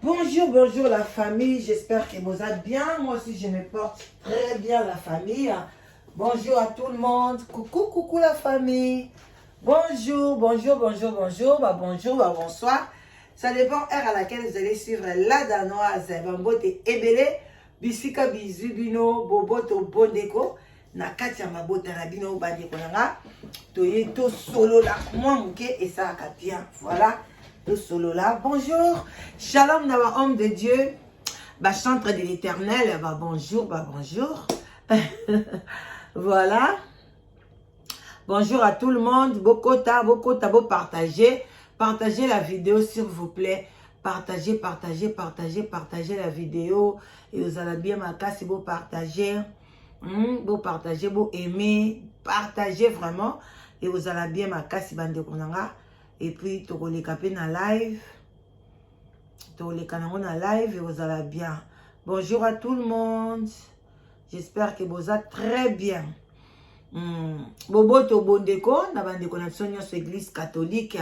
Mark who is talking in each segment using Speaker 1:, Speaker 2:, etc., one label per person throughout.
Speaker 1: Bonjour, bonjour la famille, j'espère que vous allez bien. Moi aussi, je me porte très bien la famille. Bonjour à tout le monde. Coucou, coucou la famille. Bonjour, bonjour, bonjour, bonjour. Bah, bonjour, bah, bonsoir. Ça dépend heure à laquelle vous allez suivre la Danoise. Bambote ebele, bisika bizu bino, boboto bondeko. Na kati ya mabota na bino bandeko na nga, toye tosolola mwa moke esalaka bien. Voilà, tosolola. Bonjour, shalom na ba homme de Dieu, ba chantre de l'Éternel, ba bonjour, ba bonjour. Voilà. Bonjour à tout le monde. Bokota, bokota, bo partager. Partagez la vidéo s'il vous plaît. Partagez, partagez, partagez, partagez la vidéo. Et vous allez bien makasi bo partager. Bo partager, bo aimer, partager vraiment. Et vous allez bien makasi bandeko na nga. Et puis tokoleka pe na live. Tokoleka nango na live et vous allez bien. Bonjour à tout le monde. J'espère que vous êtes très bien. Boboto bondeko na bandeko na biso nyonso église catholique.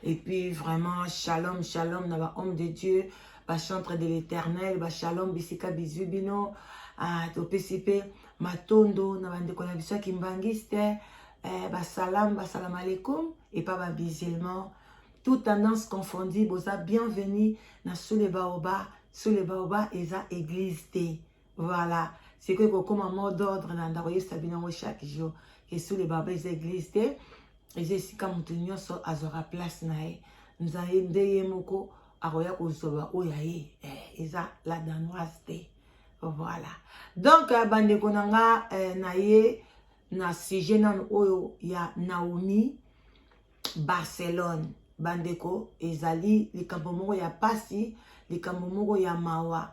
Speaker 1: Et puis vraiment shalom, shalom na ba homme de Dieu, ba chantre de l'Éternel, ba shalom bisika bizu bino. Ah, topesi pe matondo na bandeko na biso ya kimbangiste, ba salam, ba salam alaikum et pas ba musulman. Toute tendance confondue, boza bienvenue na sous les baobabs. Sous les baobabs eza église te. Voilà, c'est que kokoma mot d'ordre na ndako yebisa bino chaque jour. Et sous les baobabs eza église te. Eza esika moto nyonso azwaka place na ye. Nzambe nde ye moko akoya kozwa oyo ya ye. Eza la Danoise te. Voilà. Donc bandeko na nga, na ye na sujet nanu oyo ya Naomi Barcelone. Bandeko, ezali likambo moko ya pasi, likambo moko ya mawa,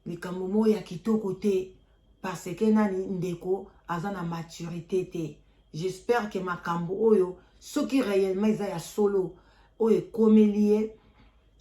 Speaker 1: likambo moko ya kitoko te, parce que nani ndeko aza na maturité te. J'espère que makambo oyo soki réellement eza ya solo oyo ekomeli ye,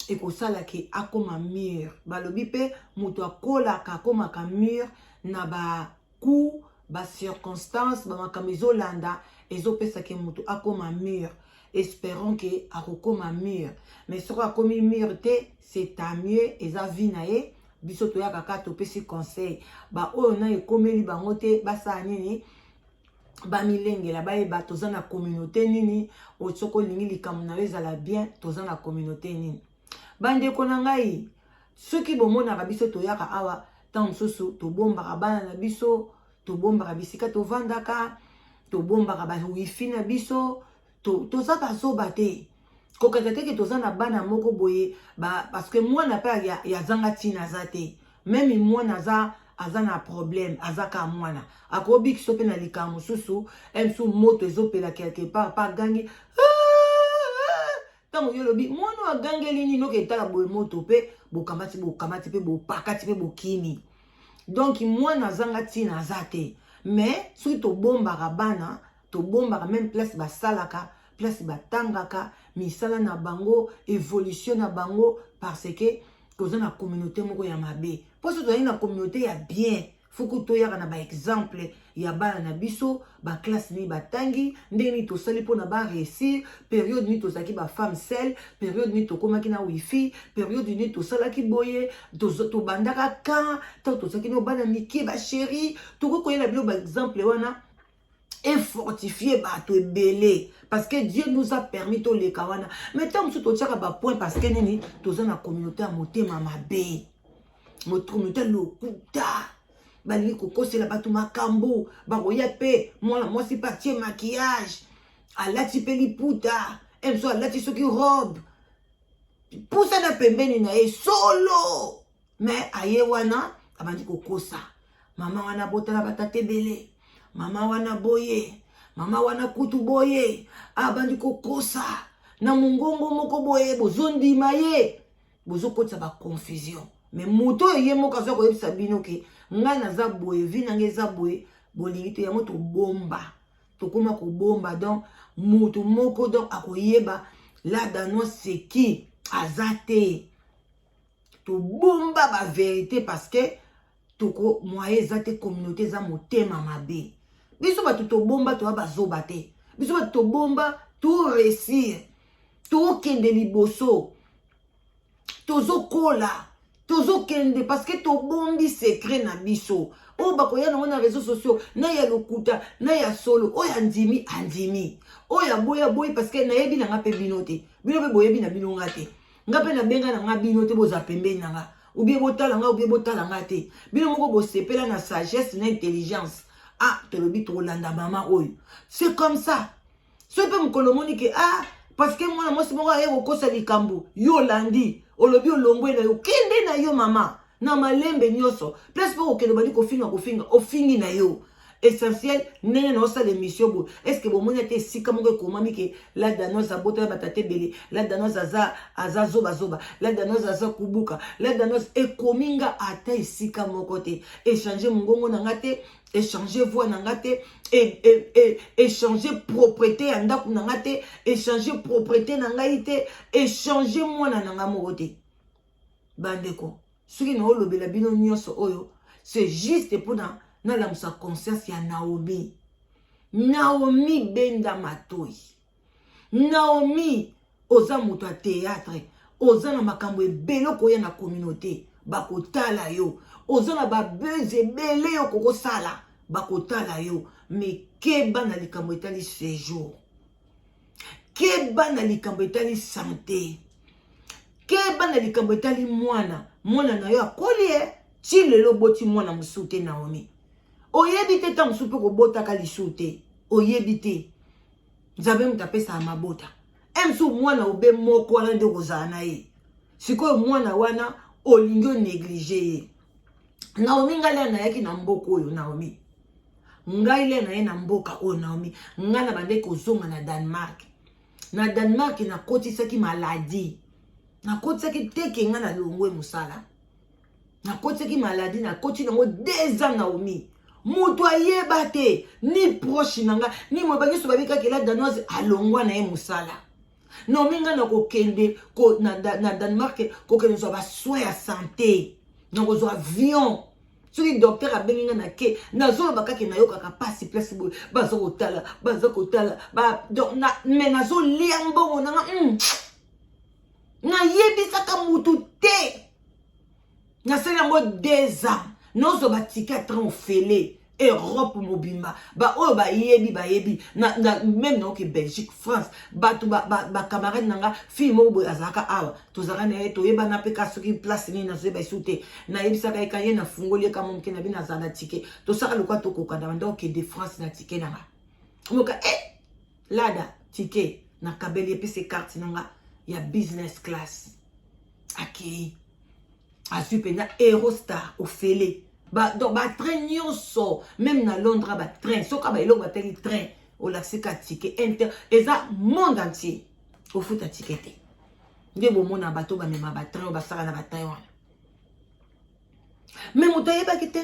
Speaker 1: ekosala ke akoma mûr. Balobi mpe moto akolaka, akomaka mûr na ba coup, ba circonstance, bamakambo ezolanda ezopesaka moto akoma mûr. Espérons ke akokoma mûr, mais soki akomi mûr te, c'est à mieux, eza vie na ye. Biso toyaka kaka topesi conseil. Baoyo na ekomeli bango te, basala nini? Bamilengela, bayeba toza na communauté nini. Oyo soki olingi likambo na yo ezala bien, toza na communauté nini? Bandeko na ngai, soki bomonaka biso toyaka awa, ntango mosusu tobombaka bana na biso, tobombaka bisika tovandaka, tobombaka ba wifi na biso. Toza bazoba te, kokata teke toza na bana moko boye ba, parce que mwana mpe yazanga ntina aza te. Même mwana aza na problème, aza kaka mwana, akobikisa mpe na likambo mosusu. Mosusu moto ezopela quelque part, pa agangi. Ntango yo olobi mwana oyo agangeli nini, oke etala boye moto mpe bokamati, bokamati mpe bopakati mpe bokimi. Donc mwana azanga ntina aza te. Mais soki tobombaka bana, tobombaka même place basalaka, place batangaka, misala na bango, évolution na bango, parce que toza na communauté moko ya mabe. Mpo so tozali na communauté ya bien, fuku toyaka na ba exemple ya bana na biso, ba classe nini batangi, ndenge nini tosali mpona ba réussir, période nini tozalaki ba femme seule, période nini tokomaki na wifi, période nini tosalaki boye, tobandaka kan ntango tozalaki no bana mike, ba chéri. Tokoki koyela bino ba exemple wana efortifie bato ebele, parce que Dieu nous a permis toleka wana. Mais ntango mosusu totiaka ba point, parce que nini? Toza na communauté ya motema mabe, communauté lokuta, balingi kokosela bato makambo. Bakoya mpe mwana mwasi mpe atie maquillage, alati mpe liputa, mosusu alati soki robe, pusa na pembeni na ye solo. Mais aye wana abandi kokosa mama wana, botala batata ebele, mama wana boye, mama wana kutu boye. Abandi kokosa na mongongo moko boye, bozondima ye, bozokotisa ba confusion. Mais moto oyo ye moko aza koyebisa bino ke ngai naza boye, vie na ngai eza boye, bolingi te. Yango tobomba, tokóma kobomba. Donc moto moko donc akoyeba la Danoise c'est qui aza te. Tobomba ba vérité parce que toko moyen eza te. Communauté eza motema mabe. Biso bato tobomba, toya bazoba te. Biso bato tobomba, to réussir, tokende liboso, tozokola. Tozokende parce que tobombi secret na biso. Oyo bakoya nango na réseaux sociaux, na ya lokuta na ya solo, oyo andimi andimi, oyo aboyi aboyi, parce que nayebi na nga mpe bino te, bino mpe boyebi na bino nga te. Nga mpe nabenga na nga bino te, bozala pembeni na nga ou bien botala nga ou bien botala nga te. Bino moko bosepela na sagesse na intelligence. Ah, tolobi tokolanda mama oyo, c'est comme ça. Soki mpe mokolo omoni ke, ah, parce que mwana mwasi moko aye kokosa likambo, yo olandi, olobi olongwe na yo, kende na yo mama na malembe nyonso. Place mpo kokende, obandi kofinga, kofinga, ofingi na yo. Essentiel, ndenge na osala émission boye, est ce que bomoni ate esika moko ekomami ke la Danoise abotala batata ebele, la Danoise aza zobazoba, la Danoise aza kubuka? La Danoise ekomi nga ata esika moko te. Échange mongongo na nga te, échange voix na nga te, échange propriété ya ndako na nga te, échange propriété na ngai te, échange mwana na nga moko te. Bandeko, soki naolobela bino nyonso oyo, c'est juste mpona nalamusa conscience ya Naomi. Naomi, benda matoi. Naomi, oza moto ya théâtre, oza na makambo ebele okoya na communauté, bakotala yo. Oza na babuzz ebele yo kokosala, bakotala yo. Mais keba na likambo etali séjour, keba na likambo etali santé, keba na likambo etali mwana. Mwana na yo akoli ye ti lelo, oboti mwana mosusu te. Naomi, oyebi te, ntango mosusu mpe kobotaka lisusu te, oyebi te. Nzambe moto apesaka mabota. E mosusu mwana obe moko wana nde kozala na ye. Sikoyo mwana wana olingi onéglige ye. Naomi, ngai lea nayaki na mboka oyo. Naomi, ngai lea na ye na mboka oyo. Naomi, ngai na bandeki kozonga na Danemark. Na Danemark nakotisaki maladie, nakotisaki teke ngai nalongwe mosala, nakotisaki maladie, nakoti nango 2 ans. Naomi, moto ayeba te, ni proche na ngai ni moyeba nyonso, babi kaka la Danoise alongwa na ye mosala. Naomi, ngai nakokende na Danemark, kokende kozwa basoin ya santé, nakozwa avion. Soki docteur abengi ngai, nake, nazoloba kaka nayokaka mpasi place boye. Baza kotala, baza kotala, mais nazolia mbongo nanga. Nayebisaka mutu te. Nasali yango 2 ans, nozwa baticket ya train ofele Europe mobimba. Baoyo bayebi, bayebi na, même naoki Belgique, France, bato bacamarade na nga. Fille moko boye azalaka awa, tozalaka na ye, toyebana mpe ka soki place nini nazoyeba esu te. Nayebisaka ye ka ye, nafungoli ye ka mo moke na bino, azala na ticket, tosaka lokwa, tokokanda banda okende France na ticket na nga moka e lada ticket, nakabeli, epesi carte na nga ya business class. Akei, azwi mpenza Eurostar ofele ba, donc batrain nyonso, même na Londres batrain, soki baeloko batali train, olakisi ka ticket inter, eza monde entier, ofuta ticket te. Nde bomona bato bamema batrain oyo basala na batrain wana. Mais moto ayebaki te,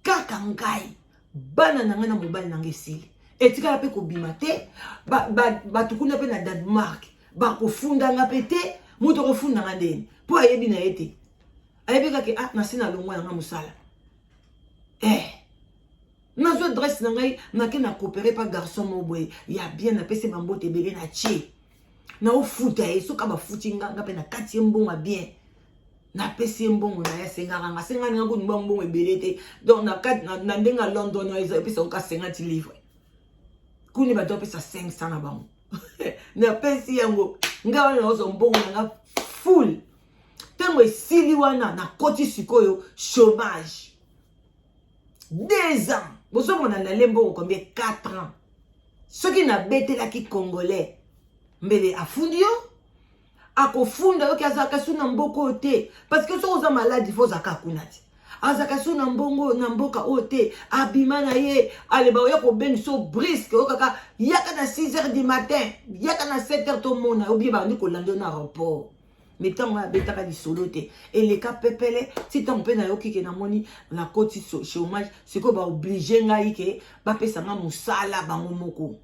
Speaker 1: kaka ngai, bana na ngai na mobali na ngai. Esili, etikala mpe kobima te. Bato kuna mpe na Danemark bakofundanga mpe te. Moto akofundanga ndeni mpo ayebi na ye te? Ayebi kaka, ah, nasi nalongwa yanga mosala. Nazwa adresse na ngai, nake na coopérer pa garçon moko boye ya bien, napesi bambote ebele na tie, naofuta ye. Soki bafuti nga, nga mpe na kati ye mbongo ya bien, napesi ye mbongo na ye. Asengaka nga, asengaka nga kutu mbongo ebele te. Donc na ndenge ya London epesa ngo ka 50 livre, kuni bato bapesa 500 na bango. Napesi yango nga wana, nazwa mbongo na nga full. Ntango esili wana, nakoti sikoyo chômage 2 ans. Bozomona, nale mbongo combien? 4 ans. Soki nabetelaki Congolais, mbele afundi yo, akofunda yoki azalaka su na mboka oyo te, parce que soki oza malade, faut ozalaka kuna te. Azalaka su na mbongo na mboka oyo te, abima na ye. Ale baoya kobengi so brusque, oyo kaka yaka na 6 heures du matin, yaka na 7 heures, tomona obie bandi kolanda yo na aéroport. Mais ntango abetaka lisolo te, eleka pepele. Ti ntango mpe nayoki ke namoni nakoti chômage. Sikoyo baoblige ngai ke bapesa nga mosala bango moko,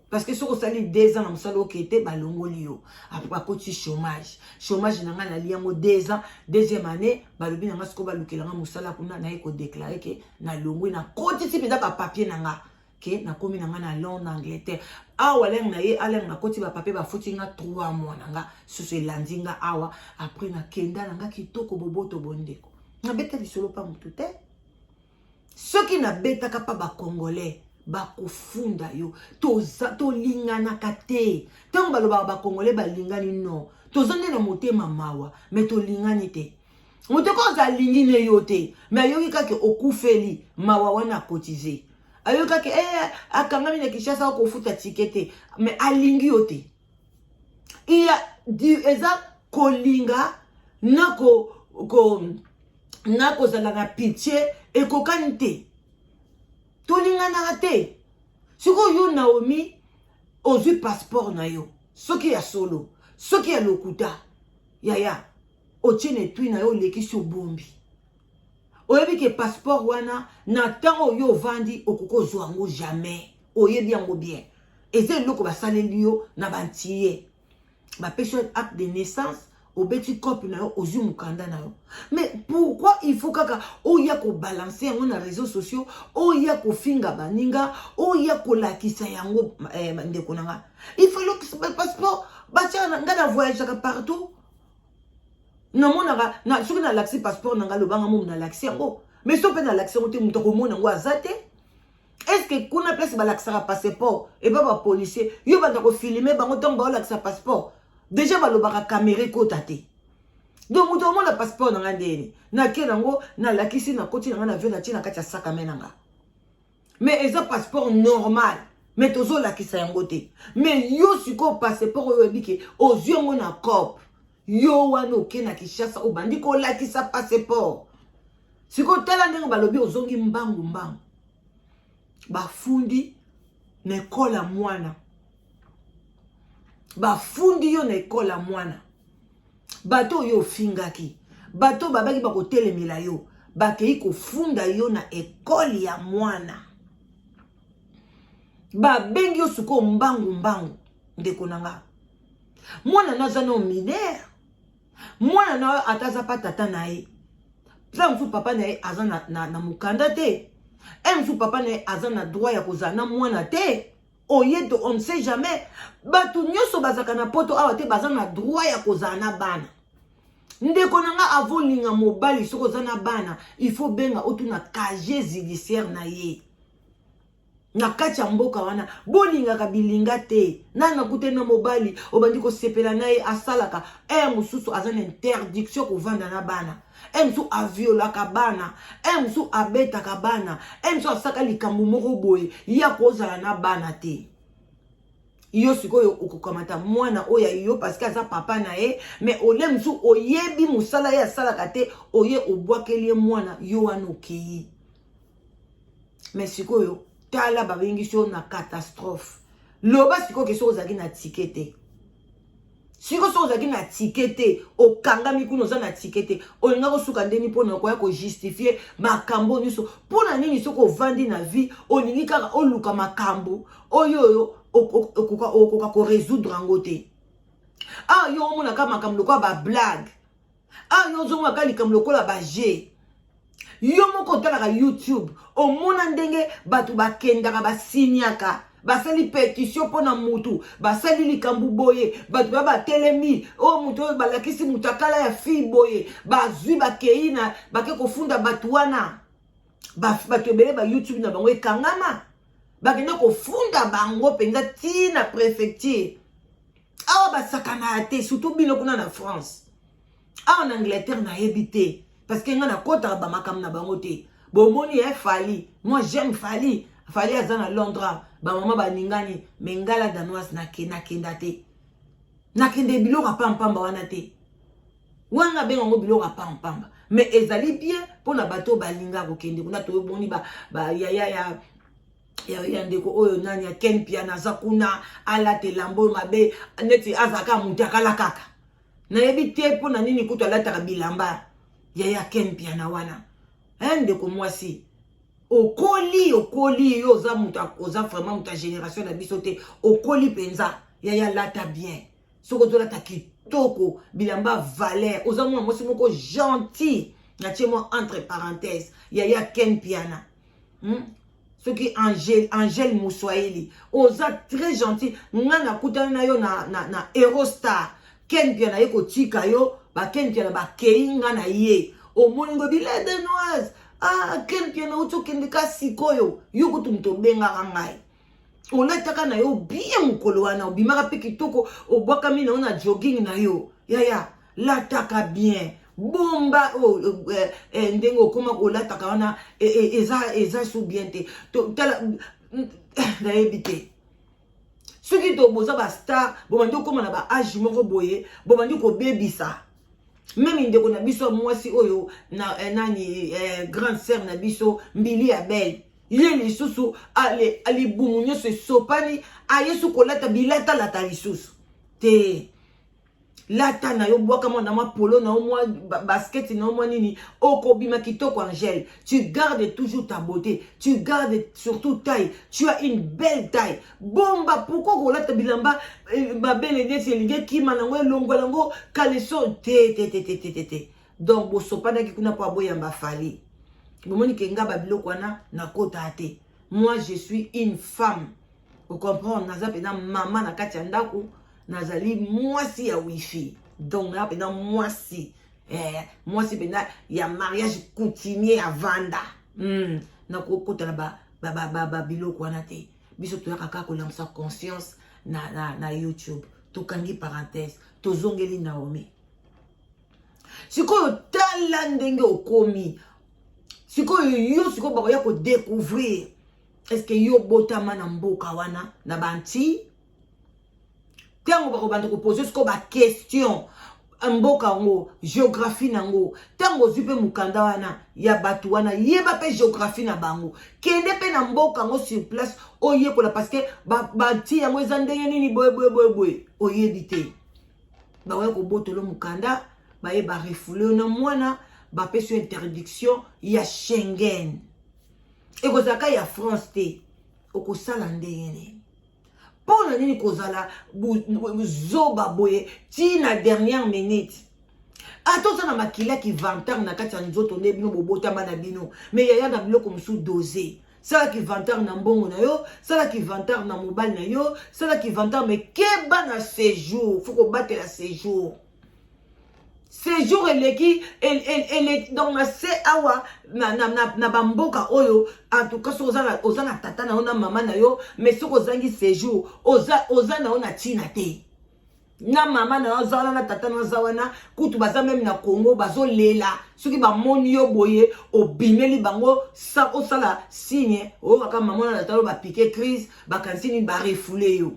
Speaker 1: parce que soki osali 2 ans na mosala, oke te, balongoli yo, akoti chômage. Chômage na ngai, nali yango 2 ans. Deuxième année, balobi na ngai sikoyo balukela nga mosala kuna. Naye kodéclarer ke nalongwi, nakotisi mpenza bapapier na nga. Ke nakomi na nga na Londres, na Angleterre. Awa lenge na ye alenge, nakoti bapapier, bafuti nga 3 mois na nga susu elandi nga awa. Après nakenda na nga kitoko, boboto. Bondeko, nabeta lisolo mpa motu te. Soki nabetaka mpa bacongolais, bakofunda yo. Tolinganaka te. Ntango balobaka bacongolais balingani, non, toza nde na motema mawa, mais tolingani te. Moto ko aza alingi ne yo te, mais ayoki kaka okufeli, mawa wana akotize. Ayoki kaka eh, akangami na Kinshasa, akofuta ticket te, mais alingi yo te. Iya eza kolinga na ko, ko na kozala na pitié ekokani te. Tolinganaka te. Sikoyo yo Naomi, ozwi passeport na yo, soki ya solo, soki ya lokuta, yaya, otie na etui na yo, olekisi, obombi. Oyebi ke passeport wana, na ntango oyo ovandi, okoki ozwa yango jamais. Oyebi yango bien, eza eloko basaleli yo na bantiye, bapesi yo acte de naissance, obeti cope na yo, ozwi mokanda na yo. Mais pourquoi il faut kaka oya kobalancer yango na réseaux sociaux, oya kofinga baninga, oya kolakisa yango? Ndeko na nga, il faut passeport batiaka. Nga na voyageaka partout, namonaka na, soki nalakisi passeport na nga, lobanga momu nalakisi yango, mais so mpe nalakisi yango te, moto akomona yango aza te. Est ce que kuna place balakisaka passeport epa bapolicier, yo banda kofilmer bango ntango baolakisa passeport? Déjà balobaka caméra ekota te. Donc moto amona passeport na nga ndeni nake nango, nalakisi, nakoti na nga na avion, natie na kati ya sac à main na nga. Mais eza passeport normal, mais tozolakisa yango te. Mais yo sikoyo, passeport oyo oyebi ke ozwi yango na cope, yo wana oke na Kinshasa, obandi kolakisa passeport. Sikoyo tala ndenge balobi ozongi mbangu mbangu, bafundi na ekole ya mwana, bafundi yo na ekole ya mwana. Bato oyo ofingaki, bato babaki bakotelemela yo, bakei kofunda yo na ekole ya mwana, babengi yo sikoyo mbangu mbangu. Ndeko na nga, mwana na aza na mineur, mwana na oyo ata aza pa tata na ye, mpe mosusu papa na ye aza na mokanda te, e mosusu papa na ye aza na droit ya kozala na mwana te. Oye to, on ne sait jamais. Bato nyonso bazalaka na Poto awa te baza na droit ya kozala na bana. Ndeko na nga, avolinga mobali, soki oza na bana, il faut benga, otuna casier judiciaire na ye na kati ya mboka wana. Bolingaka bilinga te. Nani nakutani na mobali, obandi kosepela na ye, asalaka ere mosusu aza na interdiction kovanda na bana, ere mosusu aviolaka bana, ere mosusu abetaka bana, ere mosusu asaka likambo moko boye, ye akozala na bana te. Yo sikoyo okokamata mwana oyo ya yo parce que aza papa na ye, mais ole mosusu oyebi mosala ye asalaka te, oye obwakeli ye mwana, yo wana okei. Mais sikoyo tala, babengisi yo na catastrophe. Loba sikoyo ke soki ozalaki na ticket te, sikoyo soki ozalaki na ticket te, okangami kuna, oza na ticket te, olinga kosuka ndeni mpona koya kojustifier makambo nyonso? Mpona nini soki ovandi na vie, olingi kaka oluka makambo oyo oyo okoka korésoudre yango te? Ah, yo omonaka makambo lokola bablague. Ah, yo ozomonaka likambo lokola bajeu. Yo moko otalaka YouTube, omona ndenge bato bakendaka, basinyaka, basali pétition mpo na mutu, basali likambo boye, bato baya batelemi, oyo motu oyo balakisi motu akala ya fille boye, bazwi, bakei na bake kofunda bato wana. Bato ebele ba YouTube na bango ekangama, bakende kofunda bango mpenza ntina préfecture. Awa basakanaka te, surtout bino kuna na France. Awa na Angleterre nayebi te, parce que ngai nakɔtaka bamakambo na bango te. Bomoni ye Fally, moi j'aime Fally. Fally aza na Londres, bamama baningani, mais ngai la Danoise nakenda te, nakende biloko ya pampamba wana te. Wana abenga yango biloko ya pampamba, mais ezali bien mpona bato oyo balinga kokende kuna. Toyoboni bayaya ya ndeko oyo nani, ya Ken Piana, aza kuna, alata elamba oyo mabe neti azalaka moto akala kaka, nayebi te mpo na nini kutu alataka bilamba ya Ken Piana wana. Ndeko mwasi, okoli, okoli, yo oza moto, oza vraiment moto ya génération na biso te. Okoli mpenza, yaya, lata bien. Soki ozolata kitoko, bilamba valeur, oza mwana mwasi moko gentil. Natie mwa entre parenthèse, yaya Ken Piana? Soki Angel, Angel Muswahili, oza très gentil. Nga nakutani na yo na Eurostar. Ken Mpiana ye kotika yo, ba Ken Mpiana bakei nga na ye. Omoni ngo bila danoise. Ah, Ken Mpiana uti okende ka sikoyo. Yo kutu moto obengaka ngai. Olataka na yo bien mokolo wana, obimaka pe kitoko, obwakami na yo na jogging na yo. Yaya, lataka bien. Bomba oh, ndenge okoma kolataka wana eza su bien te. Tala nayebi te. Soki to boza ba star, bobandi okoma na ba age moko boye, bobandi kobebisa. Meme ndeko na biso mwasi oyo na nani grande sœur na biso Mbili ya Belle. Ye lisusu ale libumu nyonso esopani, ayesu kolata bilata lata lisusu. Te. Lata na yo bwaka mwa na mwa polo na yo mwa basket na yo mwa nini, okobima kitoko Angèle. Tu gardes toujours ta beauté, tu gardes surtout taille, tu as une belle taille. Bomba, pourquoi kolata bilamba mabele neti elingi ekima nango elongwa nango caleçon te te te te te te te. Donc bosopanaki kuna po aboyamba Fally. Bomoni ke nga ba biloko wana nakota te. Moi je suis une femme. Vous comprenez, naza pena mama na kati ya ndako, nazali mwasi ya wifi. Donc naza pena mwasi. Mwasi pena ya mariage coutumier ya vanda. Nakokota na ba biloko wana te. Biso toyaka kaka kolamisa conscience na YouTube. Tokangi parenthèse, tozongeli Naomi. Sikoyo tala ndenge okomi. Sikoyo yo sikoyo bakoya ko découvrir. Est-ce que yo botama na mboka wana na banti? Tango bakobanda koposer sikoyo ba question mboka yango, géographie nango. Tango ozwi pe mokanda wana ya bato wana, yeba pe géographie na bango. Kende pe na mboka yango sur place oyekola, parce que banti yango eza ndenge nini boye boye boye boye, oyebi te. Bakoya kobotolo mokanda, baye ba refouler na mwana, bapesi interdiction ya Schengen. Ekozalaka ya France te, okosala ndenge nini? Mpona nini kozala zoba boye ti na dernière minute? Ata oza na makila ki vantard na kati ya nzoto nde bino bobotama na bino, mais yaya na biloko mosusu dosé. Salaki vantard na mbongo na yo, salaki vantard na mobali na yo, salaki vantard, mais keba na séjour, faut kobatela séjour. Séjour eleki eleki donc na se awa na bamboka oyo, en tout cas soki oza na tata na yo na mama na yo, mais soki ozangi séjour, oza na yo na ntina te. Na mama na yo aza wana, na tata na yo aza wana, kutu baza meme na Congo bazolela soki bamoni yo boye obimeli bango sa osala signe oyokaka mama na tata oyo bapike crise, bakanisi nini, barefule yo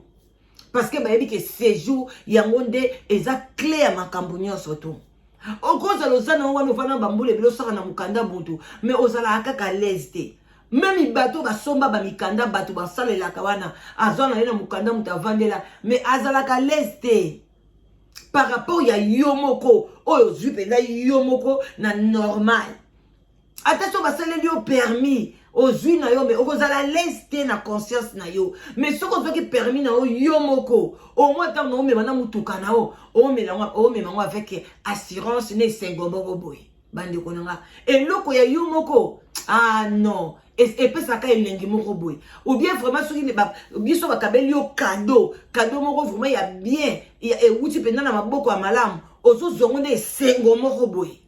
Speaker 1: parce que bayebi ke séjour yango nde eza clé ya makambo nyonso. To okozala oza na wana ovanda bambula ebele osaka na mokanda butu, mais ozalaka kaka l'aise te. Meme bato basomba bamikanda, bato basalelaka wana, azwa na ye na mokanda moto avandela, mais azalaka l'aise te par rapport ya yo moko oyo ozwi mpenza yo moko na normal. Ata so basaleli yo permis ozwi na yo, mais okozala l'aise te na conscience na yo. Mais soki ozwaki permis na yo yo moko, au moins ntango na omema na motuka na yo, omema yango avec assurance na esengo moko boye. Bandeko na nga, eloko ya yo moko, ah non, epesaka elengi moko boye. Ou bien vraiment soki biso bakabeli yo cadeau, cadeau moko vraiment ya bien, ewuti mpenza na maboko ya malamu, ozozwa yango na esengo moko boye,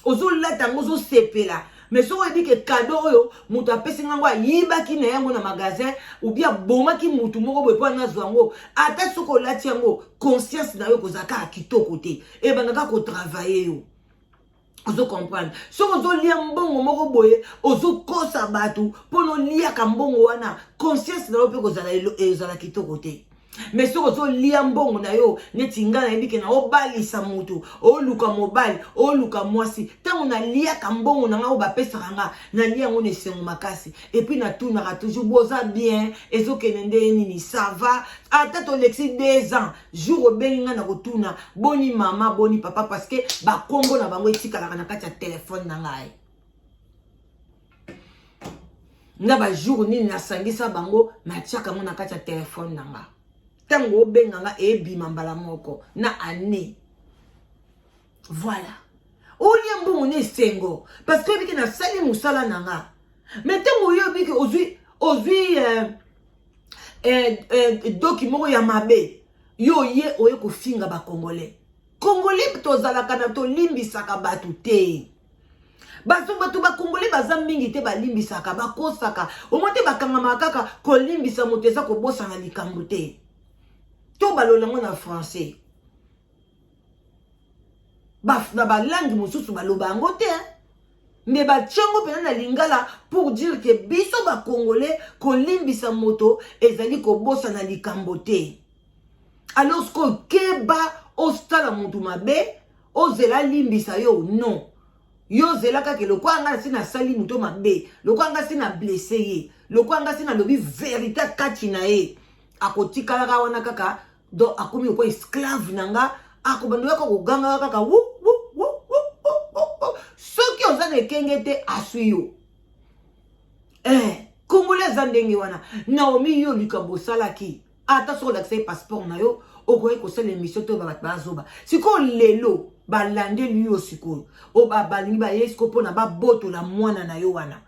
Speaker 1: ozolata yango, ozosepela. Mais soki oyebi ke cadeau oyo moto apesi ngango ayibaki na yango na magasin, ou bien abomaki motu moko boye mpo anazwa yango, ata soki olati yango, conscience na yo ekozala kaka kitoko te, ebandaka kotravaille yo. Ozo comprendre? Soki ozolia mbongo moko boye, ozokosa bato mpona oliaka mbongo wana, conscience na yo mpe kozala kitoko te. Mais soki ozolia mbongo na yo neti nga nayebi ke na obalisa motu, oluka mobali, oluka mwasi, ntango naliaka mbongo na nga oyo bapesaka nga, nalia yango na esengo makasi. Et puis natunaka toujours: boza bien, ezokende nde nini, ça va? Ata tolekisi 2 ans, jour obengi nga na kotuna boni mama, boni papa, parce que bakombo na bango etikalaka na kati ya telefone na ngai. Nga bajour nini nasangisa bango, natiaka yango na kati ya telefone na nga. Ntango obenga nga, ebima mbala moko na année. Voilà, olia mbongo na esengo parce que oyebiki nasali mosala na nga. Mais ntango oyebi ke ozwi Ozwi doki moko ya mabe, yo ye oye kofinga bacongolais. Congolais tozalaka na tolimbisaka bato te. Bato bato bacongolais baza mingi te, balimbisaka, bakosaka omoi te, bakangamaka kaka. Kolimbisa moto eza kobosana likambo te. To balola yango na français, na balangue mosusu baloba yango te, me batiango mpena na lingala pour dire que biso bacongolais, kolimbisa moto ezali kobosana likambo te. Alors sikoyo keba, osala motu mabe, ozela alimbisa yo? Non, yo ozela kaka lokola nga nasi nasali moto mabe, lokola nga si na blesser ye, lokola nga si nalobi vérité kati na ye, akotikalaka wana kaka. Donc akomi lokola esclave na nga, akobanda kaka kogangaka kaka wu wu wu wu wu. Soki oza na ekenge te, aswi yo. Congolais eza ndenge wana. Naomi, yo likambo osalaki, ata soki olakisa ye passeport na yo, okoki kosala émission to bato bazoba. Sikoyo lelo balandeli yo, sikoyo oyo balingi baye sikoyo mpona babotola mwana na yo wana.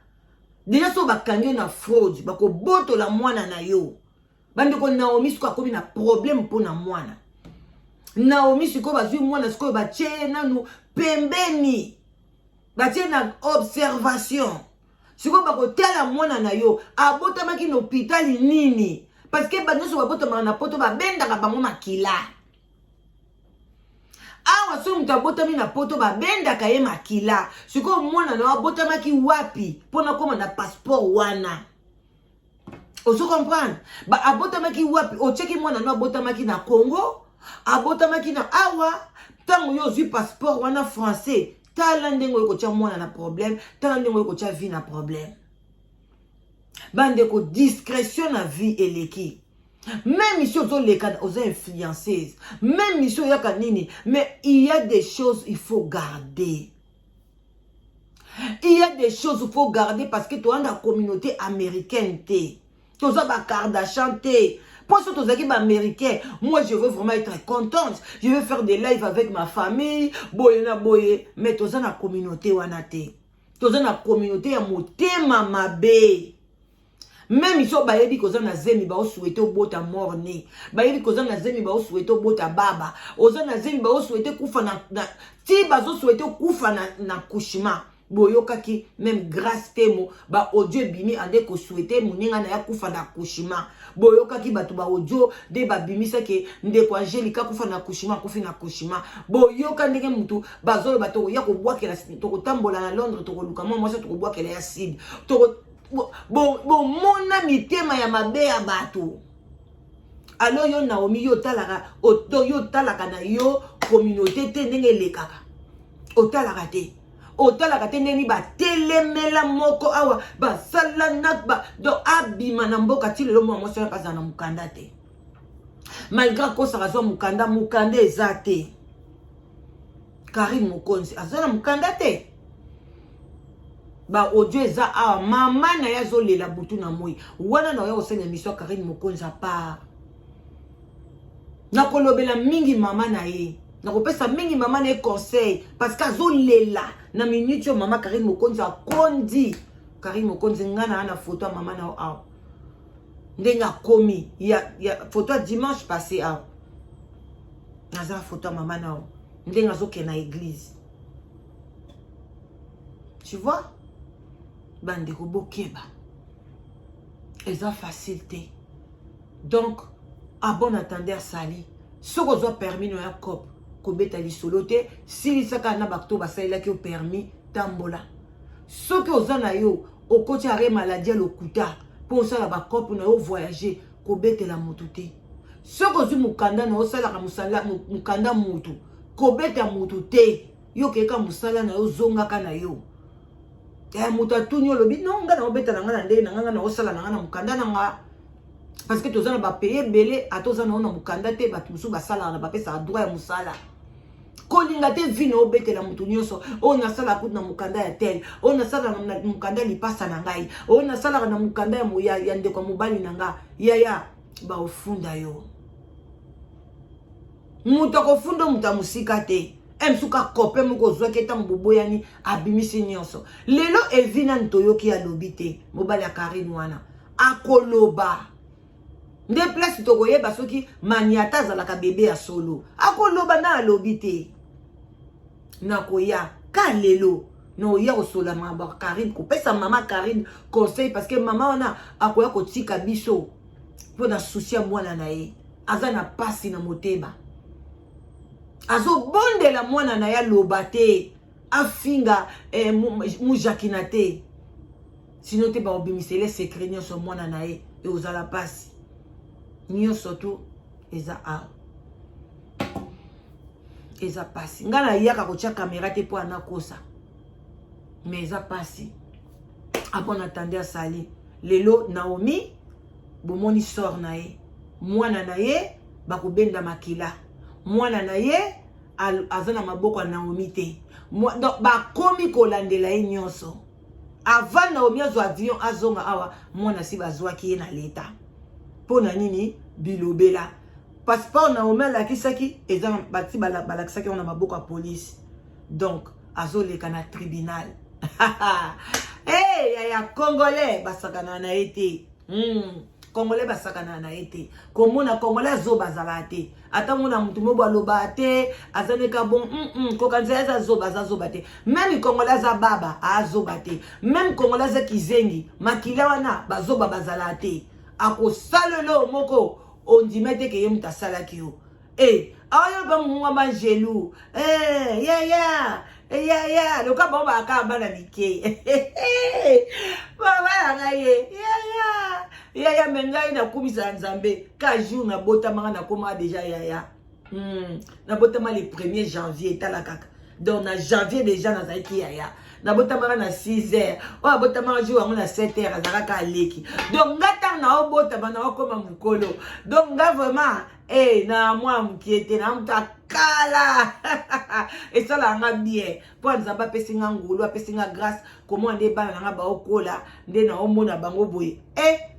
Speaker 1: Déjà soki bakangi yo na fraude, bakobotola mwana na yo. Bandeko, Naomi sikoyo akomi na problème mpona mwana. Naomi sikoyo bazwi mwana, sikoyo batie ye nanu pembeni, batie na observation. Sikoyo bakotala mwana na yo abotamaki na hôpital nini, parce que bato nyonso babotamaka na Poto babendaka bango makila. Awa soki moto abotami na Poto, babendaka ye makila. Sikoyo mwana na yo abotamaki wapi mpona koma na passeport wana? Ozo comprendre? Ba abotamaki wapi? Otiaki mwana no abotamaki na Congo, abotamaki na awa? Ntango yo ozwi passeport wana français, tala ndenge oyo kotia mwana na problème, tala ndenge oyo kotia vie na problème. Bandeko, discrétion na vie eleki. Même si ozoleka, oza influenceuse, même si oyaka nini, mais il y a des choses il faut garder. Il y a des choses il faut garder, parce que toza na communauté américaine te, toza bakardashian te. Mpo so tozalaki baaméricain, moi je veux vraiment être contente, je veux faire des lives avec ma famille, boye na boye. Mais toza na communauté wana te, toza na communauté ya motema mabe. Même so bayebi koza na zemi, baosouhaiter obota mort-né. Bayebi koza na zemi, baosouhaiter obota baba. Oza na zemi, baosouhaiter kufa na ti bazosouhaiter kufa na accouchement. Boyokaki même Grâce Temo, baaudio ebimi, ande kosouhaiter moninga na ye akufa na accouchement. Boyokaki bato baaudio nde babimisaki ndeko Angélika akufa na accouchement, akufi na accouchement. Boyoka ndenge mutu bazoloba: tokoya kobwakela, tokotambola na Londres, tokoluka mwa mwasi, tokobwakela ya acide. Bomona mitema ya mabe ya bato. Alors yo Naomi, yo otalaka, yo otalaka na yo communauté te, ndenge elekaka otalaka te, otalaka te ndenge batelemela moko awa basala na ba, donc abima na mboka ti lelo mwana mwasi wana azala na mokanda te, malgré akosaka azwa mokanda, mokanda eza te. Karine Mokonzi aza na mokanda te. Baaudio eza awa, mama na ye azolela butu na moi wana. Na oya kosala émission ya Karine Mokonzi à part, nakolobela mingi mama na ye, nakopesa mingi mama na ye conseil, parce que azolela na minute oyo. Mama Karine Mokonzi akondi. Karine Mokonzi, ngai na na foto ya mama na yo awa, ndenge akomi ya foto ya dimanche passé awa. Naza na foto ya mama na yo ndenge azokende na église, tu vois. Bandeko, bokeba, eza facile te. Donc à bon entendeur, sali. Soki ozwa permis no ya coop, kobeta lisolo te, silisaka na bato basalelaki yo permis, tambola. Soki oza na yo okoti arrêt maladie ya lokuta mpo osala bacoop na yo, voyage, kobetela motu te. Soki ozwi mokanda na yo, osalaka mosala mokanda motu, kobeta motu te. Yo okeyeka mosala na yo, ozongaka na yo. Moto atuni, olobi: "Non, ngai na obeta na ngai na ndenge na ngai, ngai na osala na ngai na mokanda na nga." Parce que toza na bapays ebele, ata oza na yo na mokanda te, bato mosusu basalaka na bapesaka droit ya mosala. Kolinga te vi na obetela motu nyonso: "Oyo nasalaka kutu na mokanda ya tel, oyo nasalaka na mokanda ya lipasa na ngai, oyo nasalaka na mokanda ya ndeko ya mobali na nga." Yaya, baofunda yo. Moto akofunda moto ya mosika te. Msuka kope moko ozwaki ntango boboyani, abimisi nyonso. Lelo evi nani toyoki alobi te. Mobali ya Karine wana Akoloba nde place tokoyeba soki Maniata azalaka bebe ya solo. Akoloba na alobi te. Nakoya ka lelo naoya kosola mama Karine, kopesa mama Karine conseil, parce que mama wana akoya kotika biso mpo na souci ya mwana na ye. Aza na pasi na motema, azobondela mwana na ye aloba te, afinga mujakina te, sino te bakobimisele secret nyonso mwana na ye, ekozala mpasi nyonso. Tu eza awa, eza mpasi. Ngai nayaka kotia caméra te mpo anakosa, mais eza mpasi. Apo natande asali lelo Naomi, bomoni sort na ye. Mwana na ye bakobenda makila, mwana na ye aza na maboko ya Naomi te. Donc bakomi kolandela ye nyonso. Avant Naomi azwa avion azonga awa, mwana si bazwaki ye na leta. Mpo na nini? Bilobela. Passeport Naomi alakisaki eza bati balakisaki yango na maboko ya police, donc azoleka na tribunal. Hey, yaya, Congolais basakana na ye te. Congolais basakana na ye te. Komona Congolais azoba azala te. Ata mona motu moko aloba te, aza neka bon kokanisa aza zoba, aza zoba te. Même Congolais aza baba, azoba te. Même Congolais aza kizengi, makila wana bazoba bazala te. Akosalela moko ondima te ke ye moto asalaki yo. E aoyo mpe mongonga banjelu yaya yaya, loka bango bakaka bana mike, bana ye yaya yaya. Me ngai nakumisaka Nzambe ka jour nabotamaka, nakomaka déjà yaya. Nabotama le 1er janvier, tala kaka. Donc na janvier déjà nazalaki yaya. Nabotamaka na 6 heures, oyo abotamaka jour yango na 7 heures azalaka aleki. Donc nga ntango naobotama, naokóma mokolo. Donc nga vraiment na mwa mokie te, na moto akala. Esalaka nga bien mpo Nzambe apesi nga ngolu, apesi nga grâce. Komona nde bana na nga baokola, nde naomona bango boye,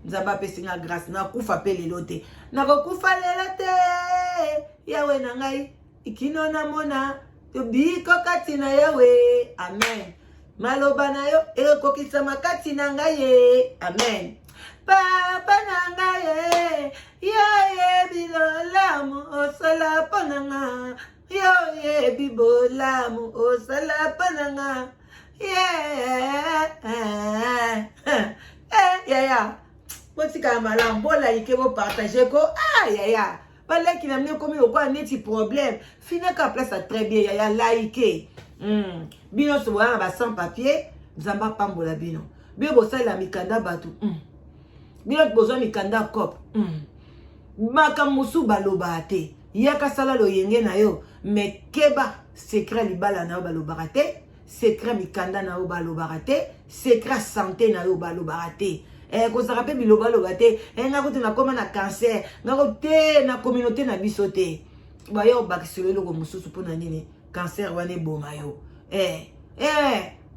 Speaker 1: Nzambe apesi nga grâce. Nakufa mpe lelo te, nakokufa lelo te. Yawe na ngai kino namona tobiko kati na Yawe. Amen. Maloba na yo ekokisama kati na ngai ye. Amen. Papa na ngai ye, yo yebi lolamu osala mpo na nga, yo yebi bolamu osala mpo na nga. Yaya, botikala malamu, bolike, bopartage ko. Ah yaya, baleki na mino ekomi lokola neti problème. Finaka place ya très bien. Yaya, like. Bino nyonso boya na ba sans papier, Nzambe apambola bino. Bino bosalela mikanda bato. Bino bozwa mikanda cop. Makambo mosusu balobaka te. Yaka sala loyenge na yo, mais keba, secret libala na yo balobaka te, secret mikanda na yo balobaka te, secret santé na yo balobaka te. Kozalaka mpe bilobaloba te. Nga kutu nakóma na cancer, nga te na communauté na biso te. Baya obakisela eloko mosusu mpona nini? Cancer wana eboma yo.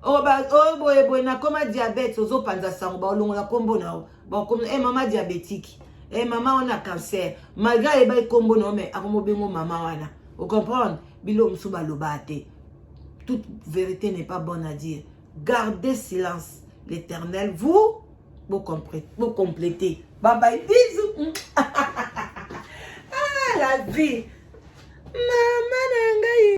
Speaker 1: Oyo boye boye, nakóma diabète, ozopanza sango, baolongola nkombo na yo, bakoma mama diabétique, mama wana cancer, malgré ayeba nkombo na yo, mais akomobengo mama wana. Ocomprendre? Biloko mosusu balobaka te. Toute vérité n'est pas bonne à dire. Gardez silence, l'Éternel vous vous complétez. Bye bye, bisous. Ah, la vie, mama na ngai.